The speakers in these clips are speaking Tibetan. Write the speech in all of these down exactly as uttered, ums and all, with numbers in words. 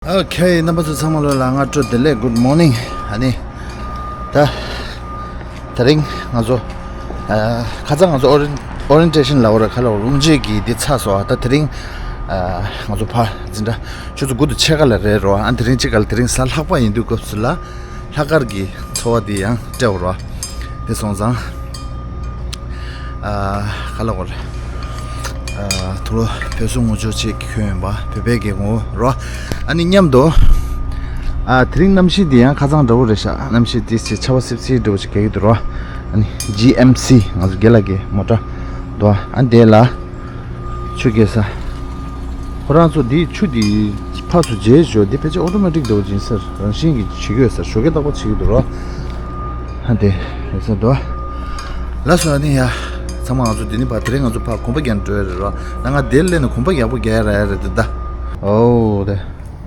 ཨོ་ཁེ། རྣམ་པ་ཚོ་ཚང་མ་ལོ་ལ་སྔ་དྲོ་བདེ་ལེགས། Good morning། ཨ་ནི་ད་དེ་རིང་ང་ཚོ་ཨ་ཁ་སང་ང་ཚོ་ཨོ་རི་ཨོ་རི་ཡེན་ཊེ་ཤན་ལབ་པ་ར་ག་ལ་རླུང་རྗེས་ཀྱི་འདི་ཚར་སོང་། ཨ་ད་དེ་རིང་ཨ་ང་ཚོ་ཕ་འཛིན་གྲྭ་ཆུ་ཚོད་དགུ་དང་ཕྱེད་ཀ་ལ་རེད་རོ། ཨ་དེ་རིང་གཅིག་ག་ལ་དེ་རིང་གཟའ་ལྷག་པ་ཡིན་དུས་སྐབས་སུ་ལ་ལྷག་དཀར་གྱི་ཚོར་བ་འདི་ཡང་སྤྲད་འོ་རོ། དེ་སོང་ཙང་ཨ་ག་ལ་གོ་རེད། ཨ་ཐུགས་ལོ་བོད་སྲུང་ངོ་ཅོག་ཅིག་གི་ཁྱོན་ཡོད་པ་བོད་པའི་གི་ངོ་རོ། ཨ་ནི་མཉམ་དུ་ཨ་དེ་རིང་གནམ་གཤིས་འདི་ཡང་ཁ་སང་འདྲ་བོ་རེད་ཤག་གནམ་གཤིས་འདི་ཅིག་ཆར་པ་སིབ་སིབ་འདྲ་བོ་ཅིག་རྒྱག་གི་འདུག་རོ། ཨ་ནི་ཇི་ཨེམ་སི་ང་ཚོ་རྒན་ལགས་ཀྱི་མོ་ཊ་འདུག་ཨ་འདི་ལ་ཆུ་རྒྱས་ས། ཁོ་རང་ཚོ་འདི་ཆུ་འདི་ཕར་ཚུར་འཇལ་ཞོར་འདི་ཕལ་ཆེར་ཨོ་ཏོ་མེ་ཊིག་འདྲ་བོ་ཅིག་ཡིན་ས་རང་བཞིན་གྱིས་བྱེད་ཀྱི་ཡོད་ས། ཞོགས་ཀས་རྟག་པར་བྱེད་ཀྱི་འདུག་རོ། ཨ་འདི་ཡོད་ས་འདུག་ལགས་སོ། ཨ་ནི་ཡ་ཚང་མ་ང་ཚོ་འདི་ནི་ཕར་དེ་རིང་ང་ཚོ་ཕར་གོམ་པ་རྒྱག་འགྲོ་ཡ་རེད་རོ། ད་ང་འདིར་སླེབས་ནས་གོམ་པ་ཡག་པོ་རྒྱག་ཡ་རག་ཡ་རེད་འདུག་ད། ཨོ་དེ།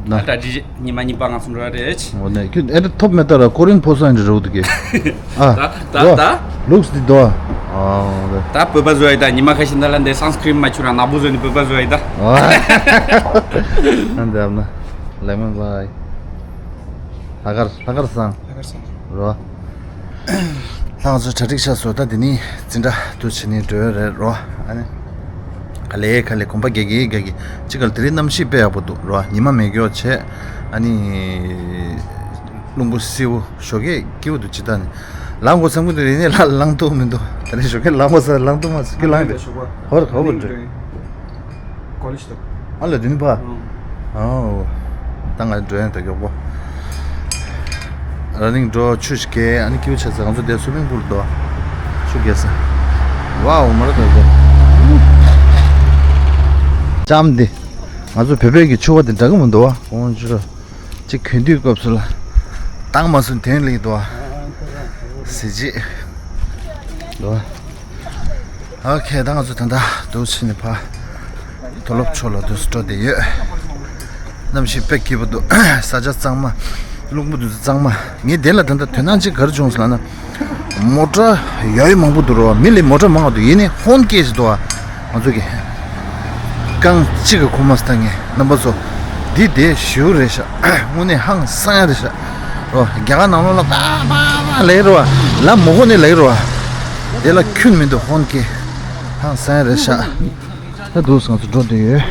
ན། ད་ད་ཅི་ཉི་མ་གཉིས་པ་ང་ཚོ་འགྲོ་ཡ་རེད། འོ་ནས་ཁྱོད་ཨེ་འདྲ་ཐོབ་མེད་ད་ར་ཀོ་རིན་ཕོ་སོ་ཨེ་འདྲ་རོ་འདུག་གི། ཨ། ད་ད་རོ། ད། ལུགས་འདི་དོ། ཨ། རེད། ད་བོད་པ་བཟོ་ཡ་ད་ཉི་མ་ཁ་ཤས་འདི་ལ་འདི་སན་སི་ཀྲིན་མ་བྱུགས་ར་ནག་པོ་བཟོས་ནས་བོད་པ་བཟོ་ཡ་ད། ཨ། ཨ་འདི་ཨ་མ། ལེ་མོན་བྷའི། ལྷག་དཀར་ལྷག་དཀར་བཟང་། ལྷག་དཀར་བཟང་། རོ། ལྷག་ཚོ་གྲ་སྒྲིག་ཤག་བཟོ་ད་འདི་ནི་འཛིན་གྲྭ་དུ་བྱེད་ནི་འགྲོ་ཡ་རེད་རོ། ཨ་ནི། ག་ལེ་ག་ལེ་གོམ་པ་རྒྱག་གི་རྒྱག་གི་ཅི་ག་ལ་དེ་རིང་གནམ་གཤིས་དཔེ་ཡག་པོ་འདུག་རོ། ཉི་མ་མེད་རྒྱུ་བྱས། ཨ་ནི། རླུང་བུ་བསིལ་བོ་ཞོགས་ཀས་སྐྱིད་པོ་འདུག་ཅི་ད་ནི། ལངས་དགོས་བསམ་གི་འདུག་ཡིན་ནའི་ལ་ལངས་ཐུབ་མི་འདུག་ད་ནི་ཞོགས་ཀས་ལངས་དགོས་ས་ལངས་ཐུབ་མ་སོང་ཁྱོད་ལངས་པས། ཧོར་ག་བར་འགྲོ། ཀོ་ལེཇ་དུ། ཨ་ལ་དེ་ནི་ཕ། ཨང་། ཨོ། ད་ང་འགྲོ་ཡང་ད་མགྱོགས་པོ། ར་ནིང་འགྲོ་ཆུ་ཞིག་གས་ཨ་ནི་ཀིའུ་ཆ་ཚ་ང་ཚོ་དེ་སུ་མིང་པུལ་དོ། ཆུ་རྒྱས་ས། ཝའོ་མ་ར་ད་དོ། ལྕམ་འདི། ང་ཚོ་བོད་པའི་གི་ཆུ་བ་དེ་འདྲ་གི་མི་འདུག་བ། ཁོང་ཆུ་ར། ཅིག་གོན་དུས་སྐབས་སུ་ལ། བཏང་མ་སོང་དོན་ལེགས་འདུག་བ། གཟི་བརྗིད། འདུག་བ། ཨོ་ཁེ། ད་ང་ཚོ་ད་ལྟ་འདུག་ཕྱིན་ནས་ཕ། མཐོ་སློབ་ཕྱོགས་ལ་འདུག་སེ་འགྲོ་བསྡད་ཡོད། གནམ་གཤིས་དཔེ་སྐྱིད་པོ་འདུག་ས་ཆ་གཙང་མ། རླུང་བུ་འདུག་གཙང་མ། ངས་དེ་ལ་ད་ལྟ་དོ་སྣང་ཅིག་ག་རེ་བྱུང་སོང་ལབ་ན། མོ་ཊ་ཡོད་མང་པོ་འདུག་རོ། མི་ལས་མོ་ཊ་མང་བ་འདུག་ཡིན་ནའི་ཧོན་སྐད་ཅིག་འདུག་བ། ང་ཚོ་གི། རྐང་གཅིག་གི་ཁུག་མ་སྟངས་ངས་རྣམ་པ་ཚོ། འདི་དེ་ཞེ་པོ་རེད་ཤག་དངོས་གནས་ཧང་སང་ཡ་རེད་ཤག་རོ། རྒྱ་གར་ནང་ལོགས་ལ་པ་པ་པ་ལབ་རོ། ལ་མོ་ཧོ་ནས་ལབ་རོ། དེ་ལ་ཁྱོན་མི་འདུག་ཧོན་སྐད། ཧང་སང་ཡ་རེད་ཤག་ད་འདུག་སེ་ང་ཚོ་འགྲོ་བསྡད་ཡོད།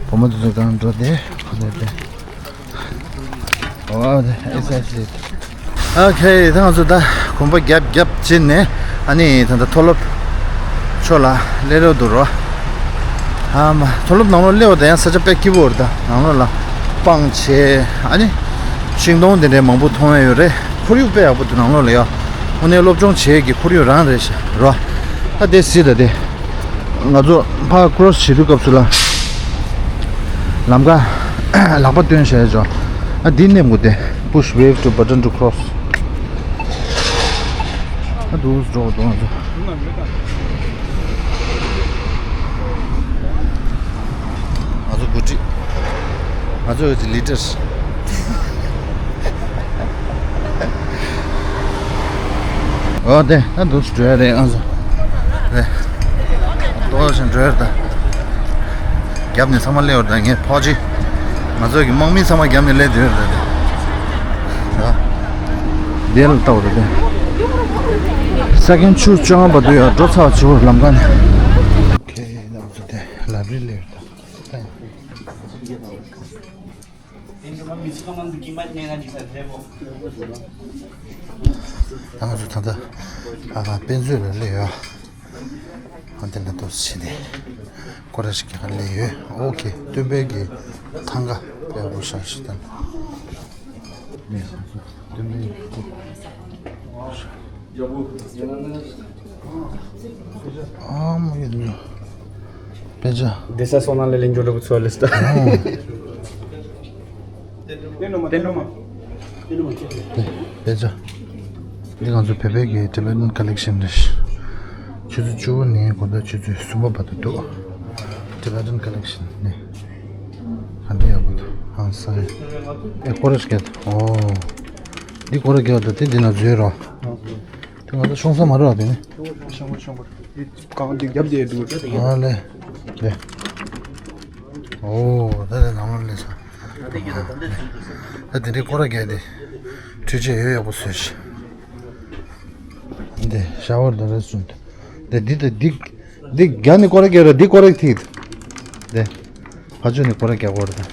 བུ་མོ་དེ་ཚོ་གང་འགྲོ་བསྡད་ཁ་ལས་བསྡད། ཨོ་ཨེ་སི་ཨེ་སི། ཨོ་ཁེ། ད་ང་ཚོ་ད་གོམ་པ་རྒྱབ་རྒྱབ་བྱས་ནས་ཨ་ནི་ད་ལྟ་མཐོ་སློབ་ཕྱོགས་ལ་སླེབས་རོགས་འདུག་རོ། ཨ་མ་མཐོ་སློབ་ནང་ལོགས་སླེབས་པ་དང་ཡང་ས་ཆ་དཔེ་སྐྱིད་པོ་རེད། ད་ནང་ལོགས་ལ་སྤང་བྱས་ཨ་ནི་ཤིང་སྡོང་དེ་འདྲའི་མང་པོ་མཐོང་ཡ་ཡོད་རེད། ཁོར་ཡུག་དཔེ་ཡག་པོ་འདུག་ནང་ལོགས་ལ་ཡ། དངོས་གནས་སློབ་སྦྱོང་བྱེད་ཀྱི་ཁོར་ཡུག་རང་རེད་ཤག་རོ། ད་དེ་སྲིད་ད་དེ། ང་ཚོ་ཕར་ཀོ་རོ་སི་བྱེད་དུས་སྐབས་སུ་ལ། ལམ་ཁ་ལག་པ་སྟོན་བྱས་ཅོ། ཨ་འདི་མནན་དགོས་ཏེ། Push wave to button to cross. ཨ་འདུག་སེ་འགྲོ་འདུག་ང་ཚོ། ང་ཚོ་འགོ་ཁྲིད། ང་ཚོ་ཡོད་ཀྱི་ལི་ཌར། འོ་དེ་ད་འདུག་སེ་འགྲོ་ཡ་རེད་ང་ཚོ། རེད། ཏོག་ཙམ་འགྲོ་ཡ་རེད་ད། རྒྱབ་ནས་ཚང་མ་སླེབས་ཡོད་རེད་ད། ངས་ཕོག་ཅི། ང་ཚོ་གི་དམག་མི་ཚང་མ་རྒྱབ་ནས་སླེབས་བསྡད་ཡོད་རེད་ད། ད། དེ་ལ་ལྟ་བ་རེད་ད། ས་ཁན་ཆུ་བཅོ་ལྔ་བར་དུ་ཡ་འགྲོ་ཚར་བ་བྱེད་དགོས་ལམ་ཁ་ནས། ཁྱེད་ང་ཚོ་དེ་ལ་རི་སླེབས་ཡོད་ད། ད་ང་ཚོ་ད་ལྟ་ཨ་དཔེ་མཛོད་ལ་སླེབས་ཡོད། ཨ་དེ་ལ་ཏོག་ཙམ་བྱས་ནས་སྐོར་ར་ཞིག་རྒྱག་ག་སླེབས་ཡོད། ཨོ་ཁེ། སྟོན་པའི་གི་ཐང་ག་དཔེ་ཡག་པོ་ཞེ་དྲག་ཞིག་ད། སྟོན་པའི་གི། ཨ་མ་ཡིན་ནོ། དཔེ་ཆ། བསྡད་ས་སོང་ན་ལས་ལེན་རྒྱུ་འདྲ་པོ་ཚོ་ལས་ད། དཔེ་ཆ། འདི་ང་ཚོ་བོད་པའི་གི་Tibetan collection རེད། ཆུ་ཚོད་བཅུ་པ་ནས་དགོང་དག་ཆུ་ཚོད་གསུམ་པ་བར་དུ་འདུག Tibetan collection ནས། ག་འདྲ་ཡག་པོ་འདུག་ཧང་སང་། ཨེ་སྐོར་ར་ཞིག་རྒྱག་ཨོ། འདི་སྐོར་ར་རྒྱག་ད་དེ་འདི་ན་འཛུལ་རོགས། དེ་ང་ཚོ་ཤོང་ས་མ་རེད་བ་དེ་ནི། ཤོང་གོ་ཤོང་གོ། འདི་གང་འདི་རྒྱབ་བསྡད་འདུག་ཨ་ལེ། ལེ། ཨོ་ད་དེ་ནང་ལ་སླེབས་ས། ད་དེ་འདྲའི་སྐོར་ར་རྒྱག་དེ། འཕྲུལ་ཆས་ཡོད་ཡག་པོ་བཟོས་ཤག་འདི་ཤ་ཝར་དང་རེ་སུན་དུ། འདི་འདི་དང་འདི། འདི་རྒྱ་ནི་སྐོར་ར་རྒྱག་ར། འདི་སྐོར་ར་ཐིག་འདི། ཕ་ཆོས་ནི་སྐོར་ར་རྒྱག་སྐོར་དང་།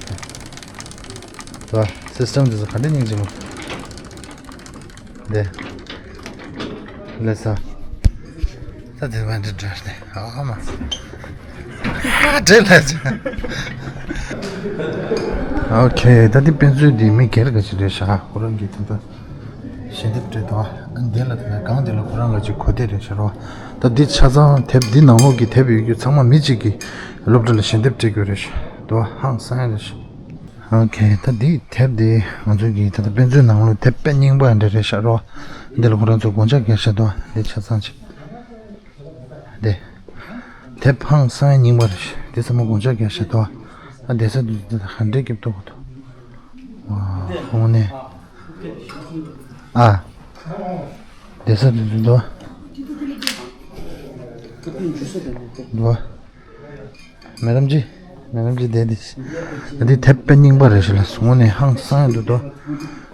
ད་སིས་ཊམ་འདི་ཚོ་ག་འདྲ་སྙིང་རྗེ་མོ། འདི། ལས་ས། ད་དེ་མ་འདྲི་འདྲི་ནས་ཨ་མ། འདྲི་ལས་ས། ཨོ་ཁེ། ད་འདི་དཔེ་མཛོད་འདི་མི་སྒེར་ག་ཅིག་རེད་ཤག་ཁོ་རང་གི་ད་ལྟ་ཞལ་འདེབས་སྤྲད་འདུག་ཨ་འདི་ལ་ད་ལྟ་སྒང་འདི་ལ་ཁོ་རང་ག་ཅིག་གོ་བདེ་རེད་ཤག་རོ། ད་འདི་ཆ་ཚང་དེབ་འདི་ནང་ལོགས་ཀྱི་དེབ་ཡོད་རྒྱུ་ཚང་མ་མི་གཅིག་གིས་སློབ་གྲྭ་ལ་ཞལ་འདེབས་སྤྲད་དགོས་རེད་ཤག་འདུག་ཧང་སང་ཡ་རེད་ཤག་ཨོ་ཁེ། ད་འདི་དེབ་འདི་ང་ཚོ་གི་ད་ལྟ་དཔེ་མཛོད་ནང་ལོགས་དེབ་དཔེ་རྙིང་པ་འདྲ་རེད་ཤག་རོ། འདི་ལ་ཁོ་རང་ཚོ་དགོངས་འཇགས་རྒྱག་ཤག་འདུག་འདི་ཆ་ཚང་ཅིག་འདི། དེབ་ཧང་སང་ཡ་རྙིང་པ་རེད་ཤག་འདི་ཚང་མ་དགོངས་འཇགས་རྒྱག་ཤག་འདུག་ཨ་བསྡད་ས་འདི་འདི་ད་ག་འདྲས་སྐྱིད་པོ་འདུག་ཨ་དངོས་གནས། ཨ། བསྡད་ས་འདི་འདི་འདུག་འདུག་མེ་ཌམ་ཇི། མེ་ཌམ་ཇི་བསྡད་དེ། འདི་དེབ་དཔེ་རྙིང་པ་རེད་ཤག་ལ་དངོས་གནས་ཧང་སང་ཡ་འདུག་འདུག་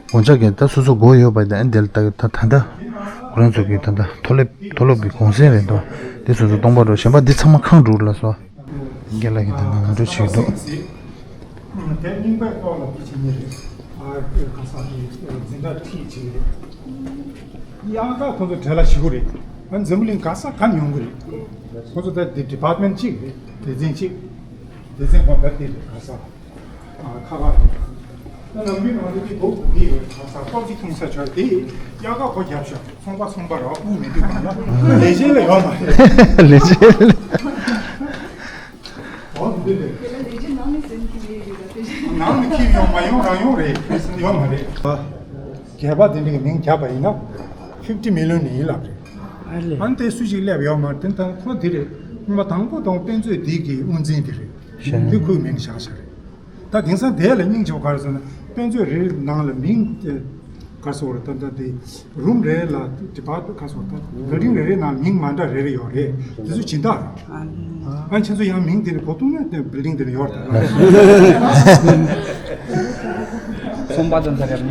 དགོངས་འཇགས་རྒྱག་ད་སོ་སོ་མགོ་ཡོད་པ་དང་འདི་ལ་ད་ད་ད་ཁོ་རང་ཚོ་གི་ད་ད་མཐོ་སློབ་མཐོ་སློབ་ཀྱི་གུང་སེང་རེད་འདུག་འདི་སོ་སོ་སྟོང་པ་འགྲོ། གཞན་པ་འདི་ཚང་མ་ཁང་འགྲུལ་ལ་སོ། རྒན་ལགས་ཀྱིས་ད་ང་ང་འགྲོ་བྱེད་འདུག་དེབ་རྙིང་པའི་ཐོག་ལ་དེ་བྱེད་ཉེ་རེད། ཨ་ག་ས་དེ་འཛིན་གྲྭ་ཁྲིད་བྱེད་རེད། དབྱར་ཁ་ཁོ་ཚོ་བྲེལ་བ་ཞེ་པོ་རེད། ཨ་འཛམ་བུ་གླིང་ག་ས་ག་ནས་ཡོང་གི་རེད། ཁོ་ཚོ་ད་དེ་ཌི་པཱར་ཊི་མེན་ཊི་གཅིག་རེད། སྡེ་ཚན་གཅིག་སྡེ་ཚན་ཁོ་ད་དེ་རེད། ག་ས་ཨ་ཁ་ཁ་རེད། ད་ནམ་རྒྱུན་ང་ཚོ་དེ་སྒོ་དེ་ཡོད་ག་ས་ཀོ་ཕི་འཐུང་ས་ཆོག་དེ་དབྱར་ཁ་ཁོ་རྒྱབ་ཤོག་ཚོང་པ་ཚོང་པ་ར་སྤུ་མི་འདུག་གང་ལ་ལས་བྱེད་ལ་ཡོད་མ་རེད། ལས་བྱེད། ཨོ་འདི་འདི་རེད། དེ་ལ་ལས་བྱེད་ནང་ནས་ཟིན་གྱི་མེད་རེད་ད་དེ། ནང་ནས་ཁྱེར་ཡོང་མ་ཡོང་རང་ཡོང་རེད། ཡོད་མ་རེད། སྒེར་པ་དེ་འདྲ་གི་མིང་བརྒྱབ་པ་ཡིན་ན་ཕིབ་ཊི་མི་ལི་ཡོན་ནས་ཡིན་ལབ་རེད། ཨ་ནི་དེ་སུ་ཞིག་སླེབས་ཡོད་མ་རེད། དེ་ད་ཁོ་འདི་རེད། སྔོན་མ་དང་པོ་དང་དཔེ་མཛོད་འདི་གི་དབུ་འཛིན་དེ་རེད། དེ་ཁོའི་མིང་བཞག་བཞག་རེད། ད་དེང་སང་དེ་ལ་སྙིང་རྗེ་པོ་ག་རེ་ཟེར་ན་དཔེ་མཛོད་རེ་རེ་ནང་ལ་མིང་དེ་ག་རེ་ཟེར་དགོས་རེད། ད་ད་དེ་རུམ་རེ་ལ་ཌི་པཱར་ཊི་མེན་ཊི་ག་རེ་ཟེར་དགོས་རེད། ད་བྷིལ་ཌིང་རེ་རེ་ནང་མིང་མ་འདྲ་རེ་རེ་ཡོད་རེད། དེ་ཚོ་སྦྱིན་བདག་རེད། ཨ་ཁྱེད་ཚོ་ཡང་མིང་དེ་ནི་གོ་ཐུབ་ན་དེ་བྷིལ་ཌིང་དེ་ནི་ཡོད་རེད། ཚོང་པ་དང་ཚ་རེད།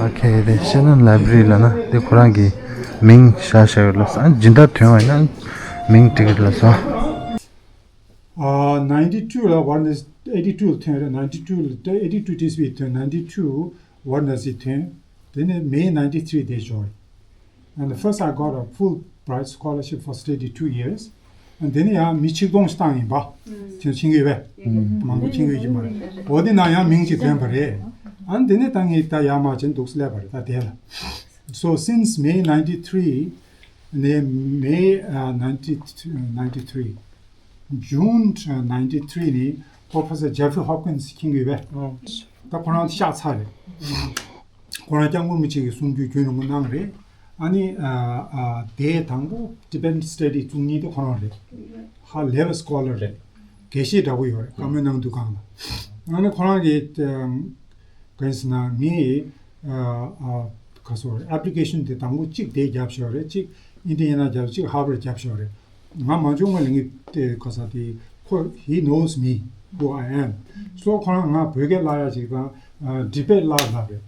ཨ་ཁེ་དེ་ཤེ་ནན་ལའི་བྷི་རི་ལབ་ན་དེ་ཁོ་རང་གི་མིང་བཞག་བཞག་ཡོད་ལ་སོ། སྦྱིན་བདག་ཐོན་པ་ཡིན་ན་མིང་བྲིས་ལ་སོ། ཨ་ནའིན་ཊི་ཊུ་ལ་ཝར་ནེ་སི་ཨེ་ཊི་ཊུ་ལ་ཐོན་རེད། ནའིན་ཊི་ཊུ་ལ་ཨེ་ཊི་ཊུ་ཊི་སི་བི་ཐོན། ནའིན་ཊི་ཊུ་ཝར་ནེ་སི་ཐོན། དེ་ནས་མེ་ནའིན་ཊི་ཐི་རི་དེ་འབྱོར། And first I got a full bright scholarship for study two years. And དེ་ནས་ཡང་མི་ཆིག་སྟོང་ཞིག་བཏང་ཡིན་པ། ཁྱེད་ཆིང་གི་བས། མང་པོ་ཆིང་གི་ཡིན་མ་རེད། འོ་དེ་ན་ཡང་མིང་ཅིག་ཐོན་པ་རེད། ཨ་ནི་དེ་ནས་ད་ངས་ད་ཡར་མར་བྱས་འདུག་སླེབས་པ་རེད་ད་དེ་ལ། So since May ninety-three ནས་May uh, ninety ninety-three, June uh, ninety-three ནས་Professor Jeffrey Hopkins མཁྱེན་གྱི་ཡོད་པས། ད་ཁོ་རང་ཤག་ཚ་རེད། ཁོ་རང་སྐྱབས་མགོན་རིན་པོ་ཆེ་གི་གསུང་རྒྱུན་རྒྱུན་རིང་པོ་གནང་རེད། ཨ་ནི་ཨ་ཨ་དེ་དང་པོ་Tibetan Study བཙུགས་མཁན་དེ་ཁོ་རང་རེད། ཧ་ལས་པའི་སྐོ་ལར་རེད། དགེ་བཤེས་འདྲ་པོ་ཡོད་རེད། བཀའ་མོལ་གནང་དུས་སྒང་ལ། ཨ་ནི་ཁོ་རང་གིས་ག་རེ་ཟེར་ན་ངས་ཨ་ཨ་ག་སོ་རེད། ཨེབ་ལི་ཀེ་ཤན་དེ་དང་པོ་གཅིག་དེ་བརྒྱབ་ཤོག་རེད། གཅིག་ཨིན་ཌི་ཡ་ན་བརྒྱབ། གཅིག་ཧར་ཝར་ཌ་བརྒྱབ་ཤོག་རེད། ང་མ་འཇོག་ང་ལ་ངས་དེ་ག་ས་དེ་ཁོ་he knows me who I am. So ཁོ་རང་ང་བོད་སྐད་བསླབ་ཡ་ཅིག་དང་ཨ་ཊི་བེཊ་བསླབ་བསླབ་རེད།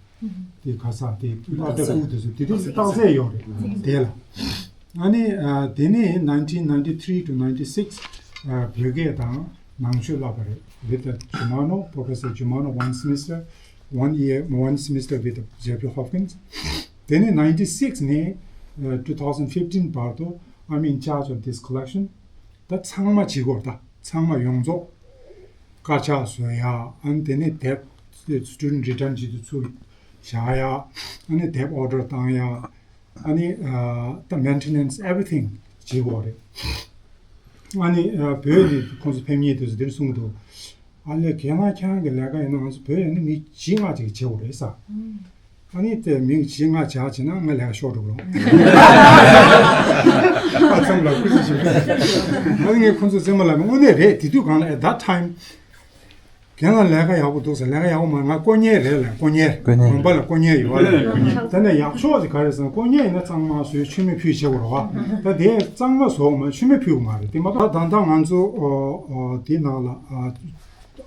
དེ་ག་ས་དེ་བསླབ་གྲྭ་ཕྲུ་གུ་དེ་ཚོ་དེ་དུས་སུ་རྟགས་གསལ་ཡོད་རེད་དེ་ལ། ཨ་ནི་ཨ་དེ་ནས་nineteen ninety-three to ninety-six ཨ་བོད་སྐད་དང་ནང་ཆོས་བསླབ་པ་རེད། With the Germano, Professor Germano, one semester, one year, one semester with Jeffrey Hopkins. དེ་ནས་ninety-six ནས་ཨ་two thousand fifteen བར་དུ I'm in charge of this collection. ད་ཚང་མ་བྱེད་དགོས་རེད། ད་ཚང་མ་ཡོངས་རྫོགས་དཀར་ཆག་བཟོ་ཡ། ཨ་ནི་དེ་ནས་དེབ་student return བྱེད་དུས་ཚུར་བཞག་ཡ། ཨ་ནི་དེབ་ཨོ་ཌར་བཏང་ཡ། ཨ་ནི་ཨ་ད་maintenance everything བྱེད་དགོས་རེད། ཨ་ནི་ཨ་བོད་ནས་ཁོང་ཚོ་ཕེབས་མཁན་དེ་ཚོ་འདིར་གསུངས་འདུག་ཨ་ལས་རྒན་ལགས་ཁྱེད་རང་གི་ལས་ཀ་ཡིན་ན་ང་ཚོ་བོད་ཡོང་ནས་མི་བཞི་ལྔ་ཅིག་བྱེད་དགོས་རེད་ཟེར། ཨ་ནི་དེ་མི་བཞི་ལྔ་བྱས་བྱས་ན་ང་ལས་ཀ་ཤོར་འགྲོ་གི་རེད། ཨ་ཙམ་ལ་ཁུ་སིམ་ཞིག་ཨ་ནི་ངས་ཁོང་ཚོ་རྩེད་མོ་ལབ་ནས། དངོས་གནས་རེད། དེ་དུས་སྒང་ལ་at that time རྒན་ལགས་ལས་ཀ་ཡག་པོ་འདུག་ཟེར། ལས་ཀ་ཡག་པོ་མ་རེད། ང་དཀོན་གཉེར་རེད་ལ། དཀོན་གཉེར། དཀོན་གཉེར། དགོན་པ་ལ་དཀོན་གཉེར་ཡོད་ལ། དཀོན་གཉེར། དེ་ནས་ཡག་ཤོས་དེ་ག་རེ་ཟེར་ན་དཀོན་གཉེར་ཡིན་ན་གཙང་མ་བཟོས་མཆོད་མེ་ཕུལ་བྱེད་དགོས་རེད་བ། ད་དེ་གཙང་མ་བཟོ་མ་མཆོད་མེ་ཕུལ་དགོས་མ་རེད། དེ་མ་གཏོགས་ད་ད་ལྟ་ང་ཚོ་ཨ་ཨ་དེ་ནང་ལ་ཨ་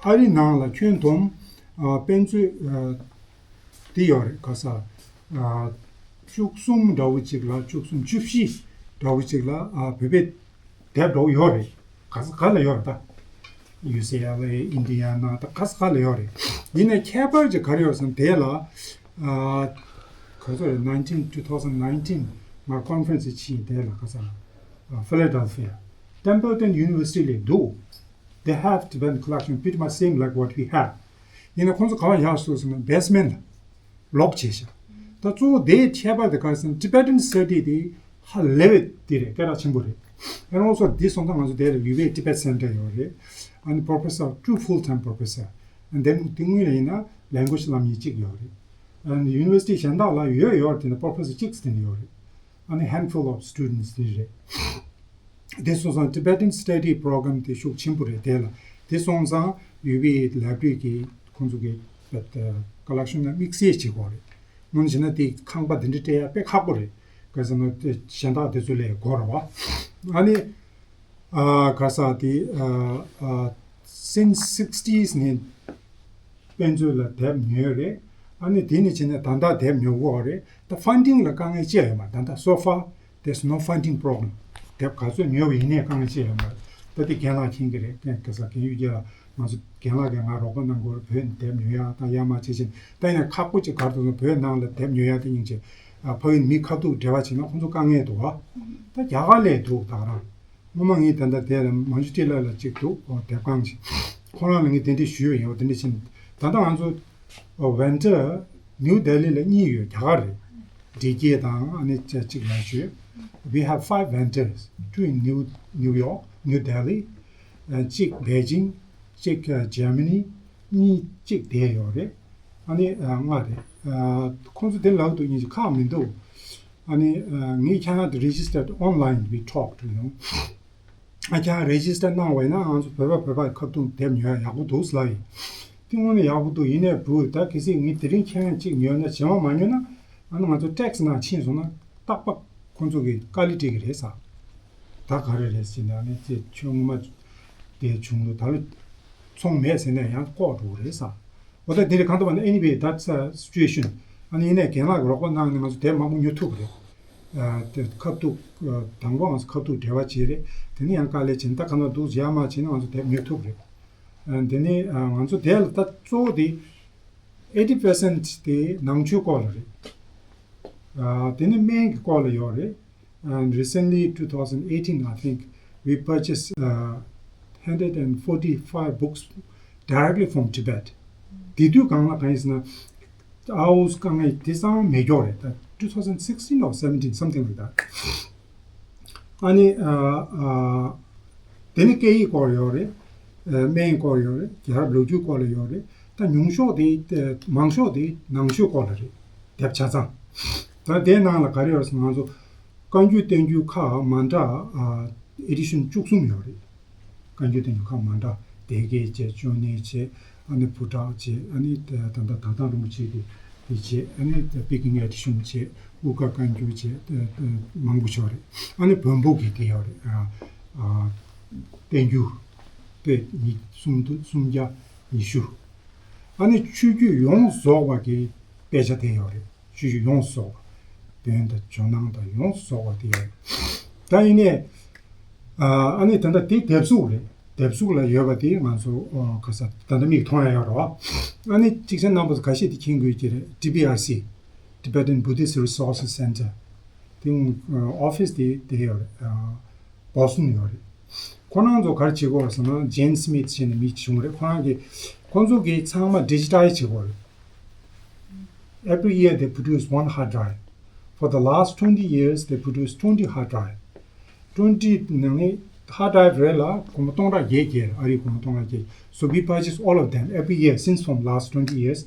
ཨ་རི་ནང་ལ་ཁྱོན་བསྡོམས་ ཨ་དཔེ་མཛོད་ཨ་དེ་ཡོད་རེད། ག་ས་ཨ་བཅུ་གསུམ་འདྲ་བོ་ཅིག་ལ། བཅུ་གསུམ་བཅུ་བཞི་འདྲ་བོ་ཅིག་ལ་ཨ་བོད་པའི་དེབ་འདྲ་བོ་ཡོད་རེད། ག་ས་ག་ལ་ཡོད་རེད་ད། ཡུ་སི་ཨེལ་ཨེ། ཨིན་ཌི་ཡ་ན། ད་ག་ས་ག་ལ་ཡོད་རེད། ཡིན་ནའི་ཁྱད་པར་ཅིག་ག་རེ་ཡོད་ཟེར་ན། དེ་ལ་ཨ་ག་ཚོད་རེད། nineteen two thousand nineteen ང་ཀོན་ཕ་རེན་སི་ཕྱིན། དེ་ལ་ག་ས་ཨ་ཕི་ལ་ཌེལ་ཕི་ཡ་ཊེམ་པལ་ཊོན་ཡུ་ནི་ཝར་སི་ཊི་ལ་འདུག They have Tibetan collection pretty much same like what we have. ཡིན་ནའི་ཁོང་ཚོ་ག་པར་བཞག་སོང་ཟེར་ན་བེ་སི་མེན་ཊ་ལ་ལོག་བྱས་ཤག་ད་གཙོ་བོ་དེའི་ཁྱད་པར་དེ་ག་རེ་ཟེར་ན། Tibetan study དེ་ཧ་ལས་པའི་དེ་རེད། སྐད་གྲགས་ཆེན་པོ་རེད། And also དེ་སོང་ཙང་ང་ཚོ་དེ་ལ་ཡུ་བྷེ་Tibet Center ཡོད་རེད། And professor, two full time professor. And then དེ་སྔོན་ལ་ཡིན་ན་language སློབ་གཉེར་གཅིག་ཡོད་རེད། And university གཞན་དག་ལ་ཡོད་ཡོད་རེད། དེ་ནི་professor གཅིག་དེ་ནི་ཡོད་རེད། ཨ་ནི་handful of students དེ་རེད། དེ་སོང་ཙང་Tibetan study program དེ་ཤུགས་ཆེན་པོ་རེད། དེ་ལ་དེ་སོང་ཙང་ཡུ་བྷེ་library གི་ཁོང་ཚོ་གི་collection ལ་དམིགས་བསལ་བྱེད་དགོས་རེད། སྔོན་བྱས་ན་དེ་ཁང་པ་དེ་འདྲ་སྤྲད་ཡ་དཔེ་ཁག་པོ་རེད། ག་ཟེར་ན་དེ་གཞན་དག་དེ་ཚོ་ལས་དགོས་རེད་བ། ཨ་ནི་ཨ་ག་ས་དེ་ཨ་ཨ་since sixties ནས་དཔེ་མཛོད་ལ་དེབ་ཉོས་རེད། ཨ་ནི་དེ་ནས་བྱས་ནས་ད་ལྟ་དེབ་ཉོ་གི་ཡོད་རེད། ད་funding ལ་དཀའ་ངལ་ཅི་ཡང་ཡོད་མ་རེད། ད་ལྟ་so far there's no funding problem. དེབ་ག་ཚོད་ཉོས་པ་ཡིན་ནའི་དཀའ་ངལ་ཅི་ཡང་ཡོད་མ་རེད། ད་དེ་རྒན་ལགས་མཁྱེན་གྱི་རེད། རྒན་ག་ས་རྒན་གཡུ་རྒྱལ་ལགས། ང་ཚོ་རྒན་ལགས་ཀྱིས་ང་རོགས་པ་གནང་གི་ཡོད་རེད། བོད་ནས་དེབ་ཉོ་ཡ་ད་ཡར་མར་བྱེད་བྱེད། ད་ཡིན་ནའི་ཁག་པོ་ཅིག་ག་རེ་འདུག་ཟེར་ན། བོད་ནང་ལ་དེབ་ཉོ་ཡ་དེ་སྙིང་རྗེ། ཨ་ཕ་གི་མི་ཁ་ཐུག་འབྲེལ་བ་བྱེད་ན་ཁོང་ཚོ་དཀའ་ངལ་འདུག་བ། ད་རྒྱ་གར་ལ་འདུག་ད་ག་རང་། སྔོན་མ་ངས་ད་ལྟ་དེ་ལ་མང་ཇུ་ཊི་ལ་ལ་གཅིག་འདུག་འོ་དེབ་ཁང་ཅིག་ཁོ་རང་ལ་ངས་དེ་འདྲ་ཞུས་པ་ཡིན། འོ་དེ་འདྲ་ཕྱིན། ད་ལྟ་ང་ཚོ་ཨོ་ཝེན་ཊར་ནིའུ་ལྡི་ལི་ལ་གཉིས་ཡོད། རྒྱ་གར་རེད། ཌི་ཀེ་དང་ཨ་ནི་གཅིག་ལ་ཞུས། We have five vendors, two in New New York, New Delhi, གཅིག་པེ་ཅིང་། གཅིག་ཇར་མ་ནི། གཉིས་གཅིག་དེ་ཡོད་རེད། ཨ་ནི་ལྔ་རེད། ཁོང་ཚོ་དེ་ལབ་འདུག་ཡིན་གཅིག་ཁག་མི་འདུག་ཨ་ནི་ངས་ཁྱེད་རང་དང་registered online we talked, you know. ཨ་ཁྱེད་རང་རེ་ཇི་སི་ཊར་གནང་བ་ཡིན་ན་ང་ཚོ་བོད་པ་བོད་པ་ཁ་བརྡུང་དེབ་ཉོ་ཡ་ཡག་པོ་འདུག་ལབ་ཡིན། དེ་དངོས་གནས་ཡག་པོ་འདུག་ཡིན་ནའི་བུ་ད་གལ་སྲིད་ངས་དེ་རིང་ཁྱེད་རང་གཅིག་ཉོས་ན་རྗེས་མ་མ་ཉོས་ན་ཨ་ནི་ང་ཚོ་ཊེག་སི་ནང་ཕྱིན་སོང་ན་རྟག་པ་ཁོང་ཚོ་གིས་དཀའ་ལས་སྤྲད་ཀྱི་རེད་ཟེར། ད་ག་རེ་རེད་ཟེར་ན་ཨ་ནི་ཚེ་ཁྱོད་སྔོན་མ་དེ་བྱུང་ལོ་ད་ལོ་ཚོང་མེད་ཟེར་ནས་ཡང་ལྐོག་འགྲོ་གི་རེད་ཟེར། འོ་ད་དེ་རེད། གང་ལྟར་བ་ན་anyway that's a situation. ཨ་ནི་ཡིན་ནའི་རྒན་ལགས་ཀྱིས་རོགས་པ་གནང་ནས་ང་ཚོ་དེབ་མང་པོ་ཉོ་ཐུབ་རེད། ཨ་དེ་ཁ་ཐུག་ཨ་དང་པོ་ང་ཚོ་ཁ་ཐུག་འབྲེལ་བ་བྱས་རེད། དེ་ནས་ཡང་དཀའ་ལས་བྱས་ནས་ད་གང་ལྟར་འདུག་ཡར་མར་བྱས་ནས་ང་ཚོ་དེབ་ཉོ་ཐུབ་རེད། ཨ་དེ་ནས་ཨ་ང་ཚོ་དེ་ལ་ད་གཙོ་བོ་དེ་eighty percent དེ་ནང་ཆོས་སྐོར་ལ་རེད། ཨ་དེ་ནས་སྨན་གྱི་སྐོར་ལ་ཡོད་རེད། And recently, two thousand eighteen, I think, we purchased uh, hundred and forty-five books directly from Tibet. དེ་དུས་སྒང་ལ་གང་ཡིན་ཟེར་ན། I was དཀའ་ངལ་དེ་ཙམ་མེད་མཁན་རེད། ད་two thousand sixteen or seventeen, something like that. ཨ་ནི་ཨ་ཨ་དེ་ནི་སྐད་ཡིག་སྐོར་ཡོད་རེད། ཨ་སྨན་སྐོར་ཡོད་རེད། རྒྱལ་རབས་ལོ་རྒྱུས་སྐོར་ལ་ཡོད་རེད། ད་ཉུང་ཤོས་དེ་ཨ་མང་ཤོས་དེ་ནང་ཆོས་སྐོར་ལ་རེད། དེབ་ཆ་ཚང་། ད་དེའི་ནང་ལ་ག་རེ་ཡོད་ཟེར་ན། ང་ཚོ་བཀའ་འགྱུར་བསྟན་འགྱུར་ཁག་མ་འདྲ་ཨ་ཨེ་ཌི་ཤན་བཅུ་གསུམ་ཡོད་རེད། བཀའ་འགྱུར་བསྟན་འགྱུར་ཁག་མ་འདྲ། སྡེ་དགེ་བྱས། ཅོ་ནེ་བྱས། ཨ་ནི་ཕུ་བྲག་བྱས། ཨ་ནི་ད་ད་ད་ཐང་རིན་པོ་ཆེ་གི་དེ་བྱས། ཨ་ནི་པེ་ཀིང་ཨེ་ཌི་ཤན་བྱས། དབུ་དཀར་བཀའ་འགྱུར་བྱས། ཨ་ཨ་མང་པོ་ཞིག་རེད། ཨ་ནི་བོན་པོ་གི་དེ་ཡོད་རེད། ཨ་ཨ་བསྟན་འགྱུར་དཔེ་ཉིས་སུམ་སུམ་བརྒྱ་ཉི་ཤུ། ཨ་ནི་ཆོས་བརྒྱུད་ཡོངས་རྫོགས་པ་གི་དཔེ་ཆ་དེ་ཡོད་རེད། ཆོས་བརྒྱུད་ཡོངས་སུ་རྫོགས་པ། བོན་དང་ཇོ་ནང་དང་ཡོངས་སུ་རྫོགས་པ་དེ་ཡོད་རེད། ད་ཡིན་ནའི་ཨ་ཨ་ནི་ད་ལྟ་དེ་དེབ་གཟུགས་རེད། དེབ་གཟུགས་ལ་ཡོད་པ་དེ་ང་ཚོ་ཨ་ག་ས་ད་ལྟ་མིག་མཐོང་ཡ་ཡོད་རེད་བ། ཨ་ནི་ཅིག་ཆ་རྣམ་པ་ཚོ་ཁ་ཤས་དེ་མཁྱེན་དགོས་ཀྱི་རེད། ཊི་ཨར་སི་Tibetan Buddhist Resources Center དེ་ཨ་ཨོ་ཕིས་དེ་དེ་ཡོད་རེད། ཨ་བོ་སི་ཊོན་ཡོད་རེད། ཁོ་རང་ཚོ་ག་རེ་བྱེད་ཀྱི་ཡོད་ཟེར་ན། ཇེན་སི་མིད་ཟེར་ནས་མི་ཞིག་བྱུང་རེད། ཁོ་རང་གིས་ཁོ་ཚོ་གིས་ཚང་མ་ཌི་ཇི་ཊའི་ཛི་བྱེད་ཀྱི་ཡོད་རེད། Every year they produce one hard drive. For the last twenty years they produce twenty hard drive. twenty ནང་ནས་ཧར་ཌི་རའིབ་རེ་ལ་སྒོར་མོ་སྟོང་ཕྲག་བརྒྱད་བརྒྱད། ཨ་རིའི་སྒོར་མོ་སྟོང་ཕྲག་བརྒྱད། So we purchase all of them every year since from last twenty years.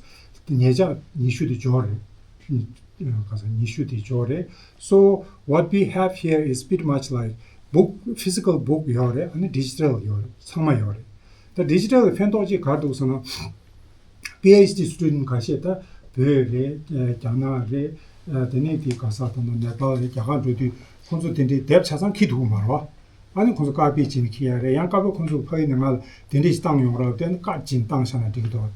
ཉེ་ཆར་ཉི་ཤུ་དེ་འབྱོར་རེད། ག་ས་ཉི་ཤུ་དེ་འབྱོར་རེད། So what we have here is pretty much like book, physical book ཡོད་རེད། ཨ་ནི་ཌི་ཇི་ཊལ་ཡོད་རེད། ཚང་མ་ཡོད་རེད། ད་ཌི་ཇི་ཊལ་གི་ཕན་ཐོགས་ཅིག་ག་རེ་འདུག་ཟེར་ན། པི་ཨེཆ་ཌི་སི་ཊུ་ཌེན་ཊི་ཁ་ཤས་ད་བོད་རེད། རྒྱ་ནག་རེད། དེ་ནས་དེ་ག་ས་ད་ནི་ནེ་པཱལ་རེད། རྒྱ་གར་འགྲོ་དུས་ཁོང་ཚོ་དེ་འདྲའི་དེབ་ཆ་ཚང་འཁྱེར་ཐུབ་ཀྱི་མ་རེད་བ། ཨ་ནི་ཁོང་ཚོ་ཀ་པི་བྱས་ནས་འཁྱེར་ཡ་རེད། ཡང་ཀ་པི་ཁོང་ཚོ་ཕ་གི་ནས་ང་ལ་དེ་འདྲ་ཞིག་བཏང་ཡོང་རོགས། དེ་ནི་ཀ་བྱས་ནས་བཏང་བཞག་ན་འགྲིག་གི་འདུག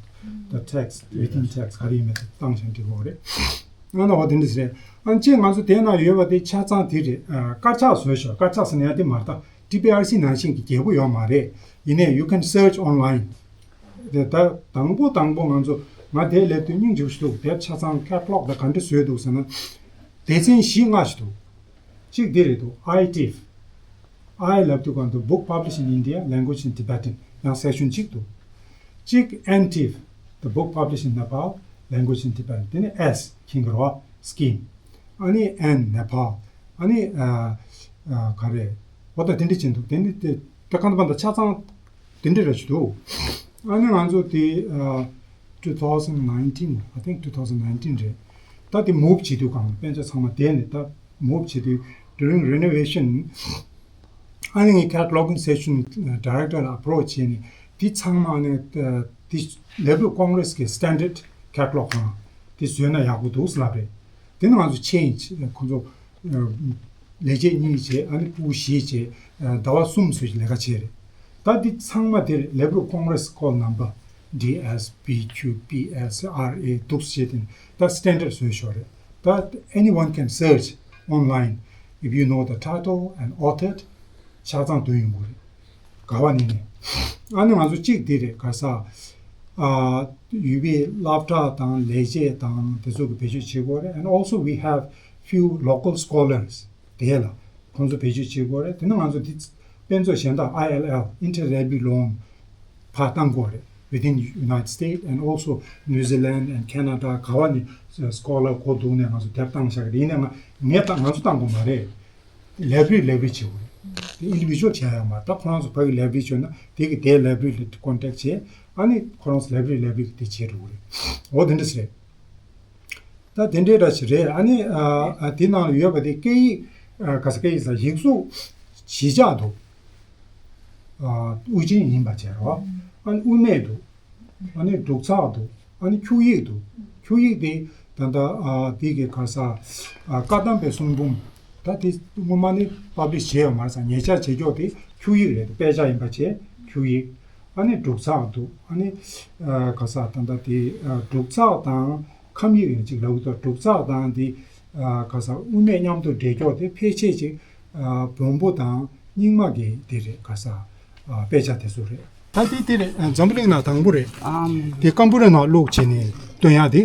the text, within text ག་རེ་ཡིན་མིན་དེ་བཏང་བཞག་འགྲིག་གི་རེད། ཨ་ནི་འོ་དེ་འདྲ་ཟེར། ཨ་ནི་ཅིག་ང་ཚོ་དེ་ན་ཡོད་པ་དེ་ཆ་ཚང་དེ་རེད། ཨ་དཀར་ཆག་བཟོས་ཤག་དཀར་ཆག་ཟེར་ན་ཡང་དེ་མ་རེད། ད་ཊི་པི་ཨར་སི་ནང་བཞིན་གྱི་རྒྱས་པོ་ཡོད་མ་རེད། ཡིན་ནའི་you can search online. དེ་ད་དང་པོ་དང་པོ་ང་ཚོ་ང་དེ་སླེབས་དུས་སྙིང་རྗེ་པོ་ཞིག་འདུག་དེབ་ཆ་ཚང་ཁེ་ཊ་ལོག་དེ་ག་འདྲ་བཟོས་འདུག་ཟེར་ན། སྡེ་ཚན་བཞི་ལྔ་ཞིག་འདུག་གཅིག་འདི་རེད་འདུག I tif. I ལབ་དུས་གང་དུ་Book Published in India, Language in Tibetan ཡང་section གཅིག་འདུག་གཅིག་N tif, the book published in Nepal, language in Tibetan. དེ་ནི་S ཁྱིང་གི་རོ། Scheme. ཨ་ནི་N Nepal. ཨ་ནི་ཨ་ཨ་ག་རེ། འོ་ད་དེ་འདྲ་ཅན་འདུག་དེ་ནི་དེ་དེ་གང་དུ་བ་འདི་ཆ་ཚང་དེ་འདྲ་རེ་ཞིག་འདུག་ཨ་ནི་ང་ཚོ་དེ་ཨ་two thousand nineteen, I think two thousand nineteen རེད། ད་དེ་move བྱེད་དུས་གང་དཔེ་ཆ་ཚང་མ་དེ་ནི་ད་move བྱེད་དུས་during renovation ཨ་ནི་ངས་cataloging section director ལ་approach བྱས་ནས་དེ་ཚང་མ་ཨ་ནི་དེ་Library of Congress གི་standard catalog གང་དེ་བཟོས་ན་ཡག་པོ་འདུག་ལབ་རེད། དེ་ནི་ང་ཚོ་change ཁོང་ཚོ་ལས་བྱེད་གཉིས་བྱས། ཨ་ནི་ཕྲུ་གུ་བཞི་བྱས། ཟླ་བ་གསུམ་ཙམ་ལས་ཀ་བྱས་རེད། ད་འདི་ཚང་མ་དེར་Library of Congress code number D S B Q P S R A འདུག་བྱས་དེ་ནི་ད་standard བཟོས་ཤོག་རེད། ད་anyone can search online if you know the title and author. ཆ་ཚང་འདོན་ཡོང་གི་རེད། ག་བ་ནས་ནས། ཨ་ནི་ང་ཚོ་གཅིག་འདི་རེད། ག་ས། ཨ་ཡུལ་པའི་སློབ་གྲྭ་དང་ལས་བྱེད་དང་དེ་ཚོ་གི་བེད་སྤྱོད་བྱེད་དགོས་རེད། And also we have few local scholars དེ་ལ་ཁོང་ཚོ་བེད་སྤྱོད་བྱེད་དགོས་རེད། དེ་ནི་ང་ཚོ་འདི་དཔེ་མཛོད་གཞན་དག I L L, interlibrary loan ཕར་བཏང་དགོས་རེད། Within United States and also New Zealand and Canada ག་བ་ནས་scholar གོ་བསྡུར་ནས་ང་ཚོ་དེབ་བཏང་བཞག་གི་རེད། ཡིན་ནའི་ང་ངས་ད་ང་ཚོ་བཏང་དགོས་མ་རེད། Library library བྱེད་དགོས་རེད། དེ་individual བྱས་ཡོད་མ་རེད། ད་ཁོ་རང་ཚོ་ཕ་གི་library བྱོས་ན་དེ་གི་དེའི་library ལ་contact བྱས། ཨ་ནི་ཁོ་རང་ཚོ་library library གི་དེ་བྱས་འགྲོ་གི་རེད། འོ་དེ་འདྲ་ཞིག་རེད། ད་དེ་འདྲའི་འདྲ་ཞིག་རེད། ཨ་ནི་ཨ་ཨ་དེ་ནང་ལ་ཡོད་པ་དེ་སྐད་ཡིག་ཨ་ག་ས་སྐད་ཡིག་ས་ཡིག་གཟུགས་གཞིས་ཆགས་འདུག་ཨ་དབུ་ཅན་ཡིན་པ་བྱས་རོགས། ཨ་ནི་དབུ་མེད་འདུག་ཨ་ནི་འབྲུག་ཚགས་འདུག་ཨ་ནི་འཁྱུག་ཡིག་འདུག་འཁྱུག་ཡིག་དེ་ད་ལྟ་ཨ་དེ་གི་ག་ས་ཨ་བཀའ་གདམས་པའི་གསུང་འབུམ། ད་དེ་སྔོན་མ་ནི་publish བྱས་ཡོད་མ་རེད་ས། ཉེ་ཆར་བྱེད་ཀྱོག་དེ་འཁྱུག་ཡིག་རེད། དཔེ་ཆ་ཡིན་པ་བྱས་འཁྱུག་ཡིག་ཨ་ནི་འབྲུག་ཚགས་འདུག་ཨ་ནི་ཨ་ག་ས་ད་ལྟ་དེ་ཨ་འབྲུག་ཚགས་དང་ཁམས་ཡིག་ཡང་གཅིག་ལབ་ཀྱི་འདུག་འབྲུག་ཚགས་དང་དེ་ཨ་ག་ས་དབུ་མེད་མཉམ་དུ་འབྲེལ་ཀྱོག་དེ་ཕལ་ཆེར་གཅིག་ཨ་བོན་པོ་དང་རྙིང་མ་གི་དེ་རེད། ག་ས་ཨ་དཔེ་ཆ་དེ་ཚོ་རེད། ད་དེ་དེ་རེད། ཨ་འཛམ་བུ་གླིང་ནང་དང་པོ་རེད། ཨམ། དེ་ཀམ་པུ་ཊར་ནང་བླུགས་བྱས་ནས་སྟོན་ཡག་དེ།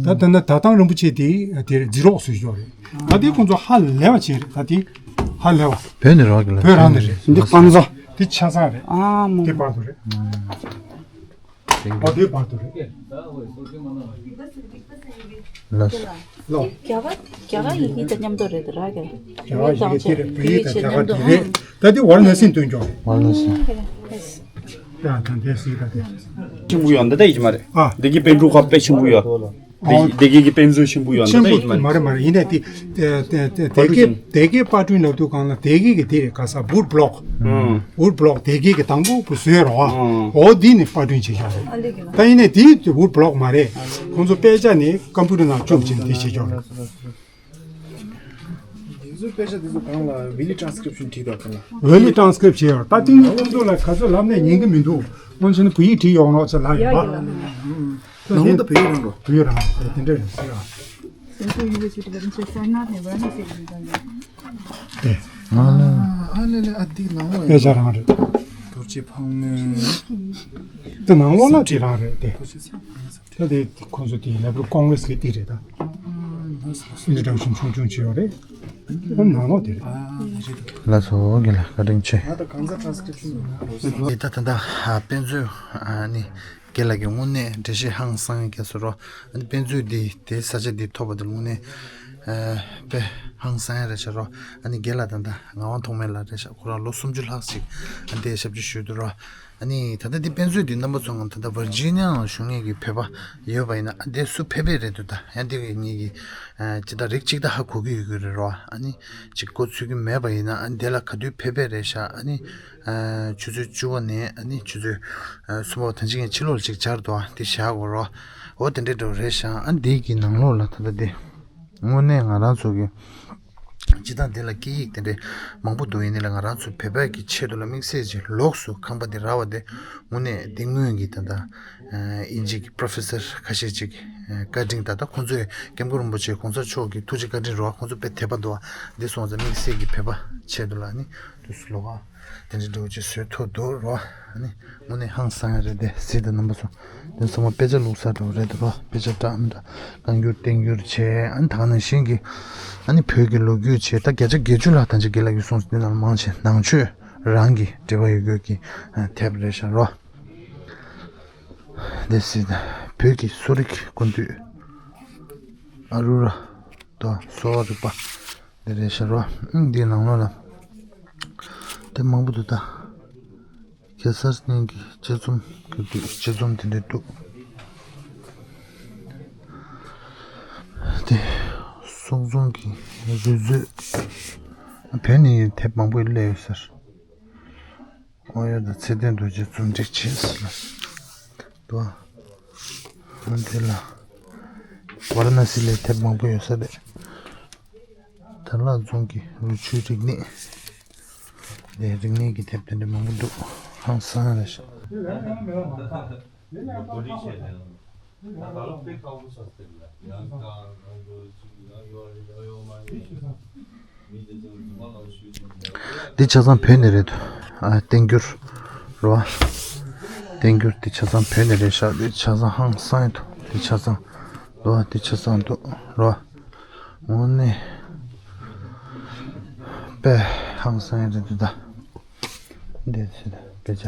ད་ད་ན་ད་ཐང་རིན་པོ་ཆེ་དེ་དེ་རེད། ཛི་རོག་སུ་ཞོག་རེད། ད་དེ་ཁོང་ཚོ་ཧ་ལས་པ་བྱས་རེད། ད་དེ་ཧ་ལས་པ། བོད་ནས་རག་གི་ལ། བོད་རང་ནས་རེད། འདི་ཀན་ཛ། དེ་ཆ་ཚང་རེད། ཨ་མོ། དེ་བར་དུ་རེད། ཨོ་དེ་བར་དུ་རེད། ལགས་སོ། རྒྱ་གར་རྒྱ་གར་ཡི་གེ་དང་མཉམ་དུ་རེད་དེ་ར་རྒྱ་གར། རྒྱ་གར་ཡི་གེ་དེ་རེད། བོད་ཡིག་དང་རྒྱ་གར་དེ་རེད། ད་དེ་ཝཱ་ར་ཎ་སི་སྟོན་ཀྱོག་རེད། ཝཱ་ར་ཎ་སི། ཡ་ད་དེ་སི་ད་དེ། ཆེན་པོ་ཡོད་འདི་ད་ཡིན་གྱི་མ་རེད། ཨ། སྡེ་དགེ་པཎ་གྲུབ་ཁ་དཔེ་ཆེན་པོ་ཡོད། སྡེ་སྡེ་དགེ་གི་དཔེ་མཛོད་ཆེན་པོ་ཡོད་འདི་ད་ཡིན་གྱི་མ་རེད། མ་རེད་མ་རེད། ཡིན་ནའི་དེ་དེ་དེ་དེ་དགེ་དེ་དགེ་པར་སྐྲུན་ལབ་དུས་གང་ལ་དེ་དགེ་གི་དེ་རེད། ག་ས་wood block wood block དེ་དགེ་གི་དང་པོ་བུ་བཟོས་རོགས། ཨོ་འདི་ནི་པར་སྐྲུན་བྱེད་ཀྱང་རེད། ད་ཡིན་ནའི་དེ་wood block མ་རེད། ཁོང་ཚོ་དཔེ་ཆ་ནི་ཀམ་པུ་ཊར་ནང་བཅུག་བྱས་ནས་དེ་བྱེད་ཀྱང་རེད། འདི་ཚོའི་དཔེ་ཆ་འདི་ཚོ་གང་ལ་ཝི་ལི་ཊ་རན་སི་ཀི་རིབ་ཤན་བྲིས་དང་གང་ལ། ཝི་ལི་ཊ་རན་སི་ཀི་རིབ་ཤན་བྱས་ཡོད། ད་ཏིང་ངེ་ཁོང་ཚོ་ལ་ག་ཚོད་ལབ་ནས་ཉན་གི་མི་འདུག་ཁོང་ཚོ་ནི་བོད་ཡིག་བྲིས་ཡོང་རོགས་ཚོད་ལབ་ཡོད་པ། ཡ་ཡ། ནང་ལོ་ད་བོད་ཡིག་རང་རོ། བོད་ཡིག་རང་རེད། དེ་འདྲ་རེད་ཟེར་ཡ། དེ། ཨ་ལེ་ལེ་ཨ་འདི་ནང་ལོགས་དཔེ་ཆ་རང་རེད། དེ་ནང་ལོགས་ལ་དེ་རང་རེད་དེ། ད་དེ་ཁོང་ཚོ་དེ་ལེ་བྷ་རལ་ཀོང་རེ་སི་གི་དེ་རེད་ད། ཨིན་ཊྲོ་ཌག་ཤན་ཆུང་ཆུང་བྱས་ཡོད་རེད། ད་ནང་ལོགས་དེ་རེད། ལགས་སོ་རྒན་ལགས་བཀའ་དྲིན་ཆེ། ད་ད་ད་ད་དཔེ་མཛོད་ནི་རྒན་ལགས་ཀྱི་དངོས་གནས་འགྲེལ་བཤད་ཧང་སང་རྒྱ་སོ་རོ། ཨ་ནི་དཔེ་མཛོད་འདི་དེ་ས་ཆ་འདི་ཐོབ་པ་དེ་དངོས་གནས་དཔེ་ཧང་སང་ཡ་རེད་ཤག་རོ། ཨ་ནི་རྒན་ལགས་ད་ད་ངག་དབང་ཐོགས་མེད་ལགས་རེད་ཤག་ཁོ་རང་ལོ་སུམ་ཅུ་ལྷག་ཅིག་ཨ་ནི་དེ་ཞབས་ཕྱི་ཞུས་འདུག་རོ། ཨ་ནི་ད་ལྟ་འདི་དཔེ་མཛོད་འདི་རྣམ་པ་ཚོ་ང་ད་ལྟ་ཝར་ཇི་ནི་ཡ་ལ་བཞུགས་མཁན་གྱི་བོད་པ་ཡོད་པ་ཡིན་ན་ཨ་འདི་སུ་ཕེབས་པས་རེད་འདུག་ད་ཡང་འདི་གི་ངེད་ཀྱི་ཨ་ཅི་ད་རིགས་གཅིག་ད་ཧ་གོ་གི་ཡོད་ཀྱི་རེད་རོ། ཨ་ནི་ཅིག་གོ་ཚོད་ཀྱི་མེད་པ་ཡིན་ན་ཨ་འདི་ལ་ག་དུས་ཕེབས་པས་རེད་ཤག་ཨ་ནི་ཨ་ཆུ་ཚོད་བཅུ་པ་ནས་ཨ་ནི་ཆུ་ཚོད་ཨ་གསུམ་པ་ད་ཅི་ངས་ཕྱི་ལོགས་ལ་ཅིག་སྦྱར་འདུག་ཨ་འདི་བཞག་དགོས་རོ། འོ་དེ་འདྲའི་འགྲོ་རེད་ཤག་ཨ་འདི་གི་ནང་ལོགས་ལ་ད་ལྟ་འདི་དངོས་གནས་ང་རང་ཚོ་གི་སྤྱིར་བཏང་དེ་ལ་སྐད་ཡིག་དེ་འདྲའི་མང་པོ་འདུག་ཡིན་ནའི་ལ་ང་རང་ཚོ་བོད་པའི་གི་ཆེད་དུ་ལ་དམིགས་བསལ་གྱི་ལོགས་སུ་ཁང་པ་དེ་རག་པ་དེ་དངོས་གནས་དེ་སྔོན་གྱི་ད་ལྟ་དབྱིན་ཇི་གི་པྲོ་ཕེ་སར་ཁ་ཤས་ཅིག་བཀའ་དྲིན། ད་ལྟ་ཁོང་ཚོས་སྐྱབས་མགོན་རིན་པོ་ཆེ་གོང་ས་མཆོག་གི་ཐུགས་རྗེ་བཀའ་དྲིན་རོགས་ཁོང་ཚོ་དཔེ་དད་པ་འདུག་བ། འདི་སོང་ཙང་དམིགས་བསལ་གྱི་བོད་པ་ཆེད་དུ་ལ་ནི་དུས་སུ་ལོག་ཨ། དེ་འདྲའི་འདྲ་བོ་ཅིག་བཟོས་ཐུབ་འདུག་རོ། ཨ་ནི་དངོས་གནས་ཧང་སང་ཡ་རེད་དེ། གཟིགས་དང་རྣམ་པ་ཚོ། དེ་ཚང་མ་དཔེ་ཆ་བླུགས་ས་འདྲ་བོ་རེད་འདུག་རོ། དཔེ་ཆ་བཀྲམ་དང་བཀའ་འགྱུར་བསྟན་འགྱུར་བྱས། ཨ་ནི་ད་ག་ནང་བཞིན་གྱི་ཨ་ནི་བོད་ཀྱི་ལོ་རྒྱུས་བྱས། ད་བརྒྱ་ཆ་བརྒྱད་ཅུ་ལྷག་ད་ཅིག་དགེ་ལགས་ཀྱིས་གསུངས་སོང་། དེ་ནང་མང་ཆེ་ནང་ཆོས་རང་གི་འབྲེལ་བ་ཡོད་རྒྱུ་གི་དེབ་རེད་ཤག་རོ། དེ་གཟིགས་དང་། བོད་ཀྱི་གསོ་རིག་ཀུན་བཏུས། ཨ་རུ་ར་དང་གསོ་བ་རིག་པ་འདི་རེད་ཤག་རོ། ཨང་། འདིའི་ནང་ལོགས་ལ་དེབ་མང་པོ་འདུག་ད། གེ་སར་རྙིང་གི་དཔྱད་རྩོམ་གྱི་དུས་དཔྱད་རྩོམ་དེ་འདྲ་འདུག་དེ་གསུང་རྩོམ་གྱི་རུས་མཛོད། བོད་ནས་དེབ་མང་པོ་སླེབས་ཡོད་ཟེར། ཨོ་ཡ། ད་ཚེ་བརྟན་རྡོ་རྗེས་རྩོམ་སྒྲིག་བྱས་ཟེར་ལ་འདུག་ཨ། འདི་ལ་ཝཱ་ར་ཎ་སི་ལ་དེབ་མང་པོ་ཡོད་ས་རེད། དར་ལག་རྫོང་གི་རུས་ཆུའི་རིག་གནས། དེ་རིག་གནས་ཀྱི་དེབ་དེ་འདྲ་མང་པོ་འདུག་ཧང་སང་རེད་ཤག་འདི་ཆ་ཚང་བོད་ནས་རེད་འདུག་ཨ། བསྟན་འགྱུར་རོ། བསྟན་འགྱུར་འདི་ཆ་ཚང་བོད་ནས་རེད་ཤག་འདི་ཆ་ཚང་ཧང་སང་ཡ་འདུག་འདི་ཆ་ཚང་འདུག་འདི་ཆ་ཚང་འདུག་རོ། དངོས་གནས་དཔེ་ཧང་སང་ཡ་རེད་འདུག་ད། འདི་ཚོ་དཔེ་ཆ།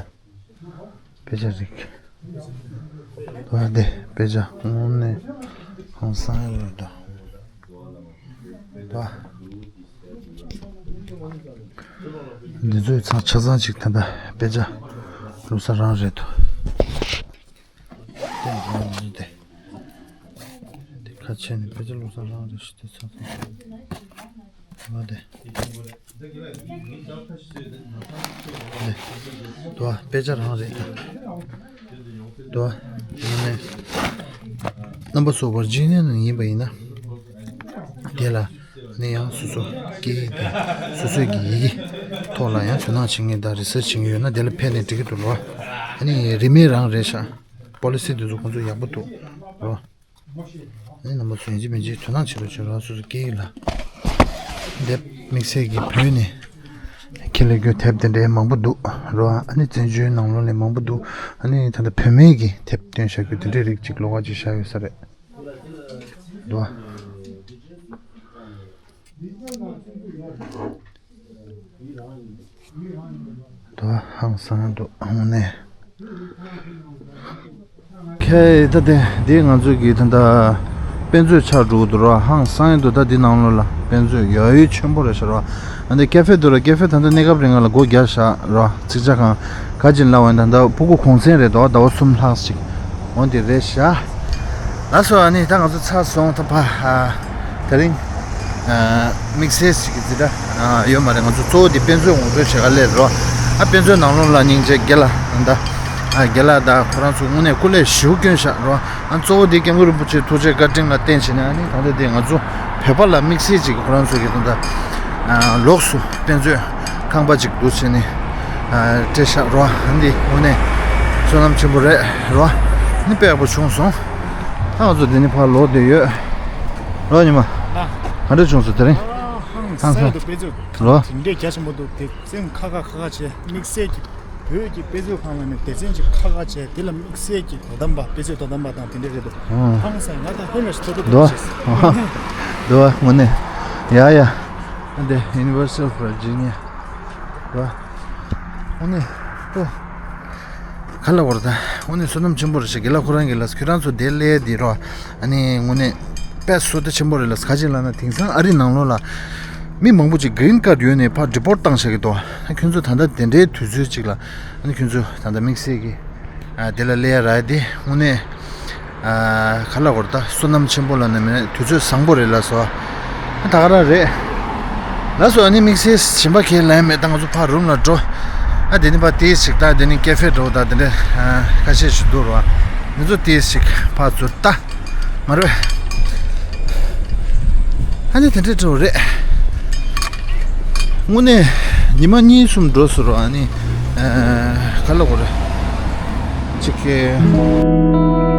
དཔེ་ཆ་རིགས། ད་འདི་དཔེ་ཆ་དངོས་གནས་ཧང་སང་ཡ་རེད་འདུག་ད། འདི་ཚོའི་ཚང་ཆ་ཚང་ཅིག་ད་ལྟ་དཔེ་ཆ་བླུགས་ས་རང་རེད་འདུག་དེ་འདི་དེ། དེ་ཁ་ཕྱེ་ནས་དཔེ་ཆ་བླུགས་ས་རང་རེད་ཤག་དེ་ཚོ་ཚོ། ང་དེ། དེ། དོ། དཔེ་ཆ་རང་རེད་ད། དོ། དེ་ནས། རྣམ་པ་ཚོ་ཝར་ཇི་ནི་ཡ་ནང་ཡིན་པ་ཡིན་ན། དེ་ལ། ནི་ཡང་སོ་སོ་སྐད་ཡིག་དང་། སོ་སོའི་གི་ཡི་གེ་ཐོག་ལ་ཡང་དོ་སྣང་བྱེད་མཁན་དང་རི་སར་ཆི་བྱེད་མཁན་ཡོད་ན་དེ་ལ་ཕེབས་ནས་འགྲིག་གི་འདུག་ལོ། ཨ་ནི་རིན་མེད་རང་རེད་ཤག་པོ་ལི་སི་དེ་ཚོ་ཁོང་ཚོ་ཡག་པོ་འདུག་རོ། ཨ་ནི་རྣམ་པ་ཚོ་ཡིན་གཅིག་མིན་གཅིག་དོ་སྣང་བྱེད་རོགས་བྱེད་རོགས། སོ་སོ་སྐད་ཡིག་ལ་དེབ་དམིགས་བསལ་གྱི་བོད་ནས་ཁྱེར་སླེབས་རྒྱུ་དེབ་དེ་འདྲའི་མང་པོ་འདུག་རོ། ཨ་ནི་བཙན་བྱོལ་ནང་ལོགས་ནས་མང་པོ་འདུག་ཨ་ནི་ད་ལྟ་བུད་མེད་ཀྱི་དེབ་བཏོན་བཞག་རྒྱུ་དེ་འདྲའི་རིགས་ཅིག་ལོགས་ཀ་ཅིག་བཞག་ཡོད་ས་རེད་འདུག་དོ། ཧང་སང་འདུག་ཧང་ནས། ཁེ་ད་དེ་འདི་ང་ཚོའི་གི་ད་ལྟ་དཔེ་མཛོད་ཆགས་འགྲོ་གི་འདུག་རོ། ཧང་སང་འདུག་ད་འདི་ནང་ལོགས་ལ་དཔེ་མཛོད་ཡོད་ཡོད་ཆེན་པོ་རེད་ཤག་རོ། ཨ་འདི་ཀེ་ཧྥེ་འདུག་ར། ཀེ་ཧྥེ་ད་ལྟ་གནས་སྐབས་རིང་ང་ལ་སྒོ་རྒྱག་བཞག་རོ། ཚིག་ཇ་ཁང་ག་ཅིག་ལབ་པ་ཡིན་ད་ལྟ་ཕྲུ་གུ་གུང་སེང་རེད་དོ། ཟླ་བ་གསུམ་ལྷག་ཅིག་འོ་འདི་རེད་ཤག་ལགས་སོ། ཨ་ནི་ད་ང་ཚོ་ཚར་སོང་། ད་ཕ་ཨ་དེ་རིང་ཨ་དམིགས་བསལ་ཞིག་གི་འཛི་སྒྲ་ཨ་ཡོད་མ་རེད། ང་ཚོ་གཙོ་བོ་འདི་དཔེ་མཛོད་ངོ་སྤྲོད་བྱེད་ག་སླེབས་རོ། ཨ་དཔེ་མཛོད་ནང་ལོགས་ལ་སྙིང་རྗེ་རྒན་ལགས་ད་ཨ་རྒན་ལགས་ད་ཁོ་རང་ཚོ་དངོས་གནས་སྐུ་ལས་ཞེ་པོ་བསྐྱོན་བཞག་རོ། ཨ་གཙོ་བོ་འདི་སྐྱབས་མགོན་རིན་པོ་ཆེའི་ཐུགས་རྗེ་བཀའ་དྲིན་ལ་བརྟེན་བྱས་ནས། ཨ་ནི་ད་ལྟ་འདི་ང་ཚོ་བོད་པ་ལ་དམིགས་བསལ་ཅིག་ཁོ་རང་ཚོ་གི་ད་ལྟ་ཨ་ལོགས་སུ་དཔེ་མཛོད་ཁང་པ་ཅིག་འདུག་བྱས་ནས་ཨ་སྤྲད་བཞག་རོ། ཨ་འདི་དངོས་གནས་བསོད་ནམས་ཆེན་པོ་རེད་རོ། ཨ་ནི་དཔེ་ཡག་པོ་བྱུང་སོང་། ད་ང་ཚོ་འདི་ནས་ཕར་ལོག་བསྡད་ཡོད། རོ་ཉི་མ། ཨ། ག་འདྲ་བྱུང་སོང་དེ་རིང་། ཨ། ཧང་སང་ཡོད་འདུག་དཔེ་མཛོད་དེ་འདྲའི་རྒྱ་ཆེན་པོ་འདུག་སྡེ་ཚན་ཁག་ཁག་ཁག་ཁག་བྱས། དམིགས་བསལ་གྱི་བོད་ཀྱི་དཔེ་མཛོད་ཁང་ལ་ནས་སྡེ་ཚན་ཅིག་ཁག་ཁག་བྱས། དེ་ལ་དམིགས་བསལ་གྱི་དོ་དམ་པ། དཔེ་མཛོད་དོ་དམ་པ་དང་དེ་འདྲ་རེད་འདུག་ཨ། ཧང་སང་། ང་ད་ཧེ་མ་ཞིག་ཐོ་ཐོ་འདུག་ཐོ་ཤེས། འདུག་ཨ། དངོས་གནས། ཡ་ཡ། འདི་Universal Virginia། འདུག་ཨ། དངོས་གནས། ཨོ། ག་ལ་བར་ད། དངོས་གནས་བསོད་ནམས་ཆེན་པོ་རེད་ཤག་རྒན་ལགས་ཁོ་རང་གིས་ལགས། ཁྱོད་རང་ཚོ་དེ་སླེབས་དེ་རོ། ཨ་ནི་དངོས་གནས་དཔེ་བསོད་བདེ་ཆེན་པོ་རེད་ལགས། ག་ཅིག་ལབ་ན་དེང་སང་ཨ་རི་ནང་ལོགས་ལ་མི་མང་པོ་ཅིག་Green Card་ཡོད་ནས་ཕར་deport་བཏང་བཞག་གི་འདུག་ཨ་ཁྱོད་ཚོ་ད་ལྟ་དེ་འདྲའི་དུས་ཚོད་ཅིག་ལ། ཨ་ནི་ཁྱོད་ཚོ་ད་ལྟ་དམིགས་བསལ་གྱི་ཨ་དེ་ལ་སླེབས་ཡ་རག་དེ་དངོས་གནས་ཨ་ག་ལ་བར་ད་བསོད་ནམས་ཆེན་པོ་ལབ་ན་མིན་ན་དུས་ཚོད་བཟང་པོ་རེད་ལགས་སོ། ད་ག་རང་རེད། ལགས་སོ། ཨ་ནི་དམིགས་བསལ་གཞན་པ་གང་ཡང་ལབ་ཡ་མེད། ད་ང་ཚོ་ཕར་རུམ་ལ་འགྲོ། ཨ་དེ་ནི་ཕར་ཏིས་ཅིག་ད་དེ་ནི་ཀེ་ཧྥེ་འགྲོ་ད་དེ་འདྲ་ཨ་ཁ་ཤས་ཤིག་འདུག་རོ། ང་ཚོ་ཏིས་ཅིག་ཕར་ཚུར་ལྟ། མ་རེད། ཨ་ནི་དེ་འདྲ་འགྲོ་རེད། དངོས་གནས་ཉི་མ་གཉིས་གསུམ་འགྲོ་སོང་ར། ཨ་ནི་ཨ་ག་ལ་གོ་རེ་ཅིག་གི།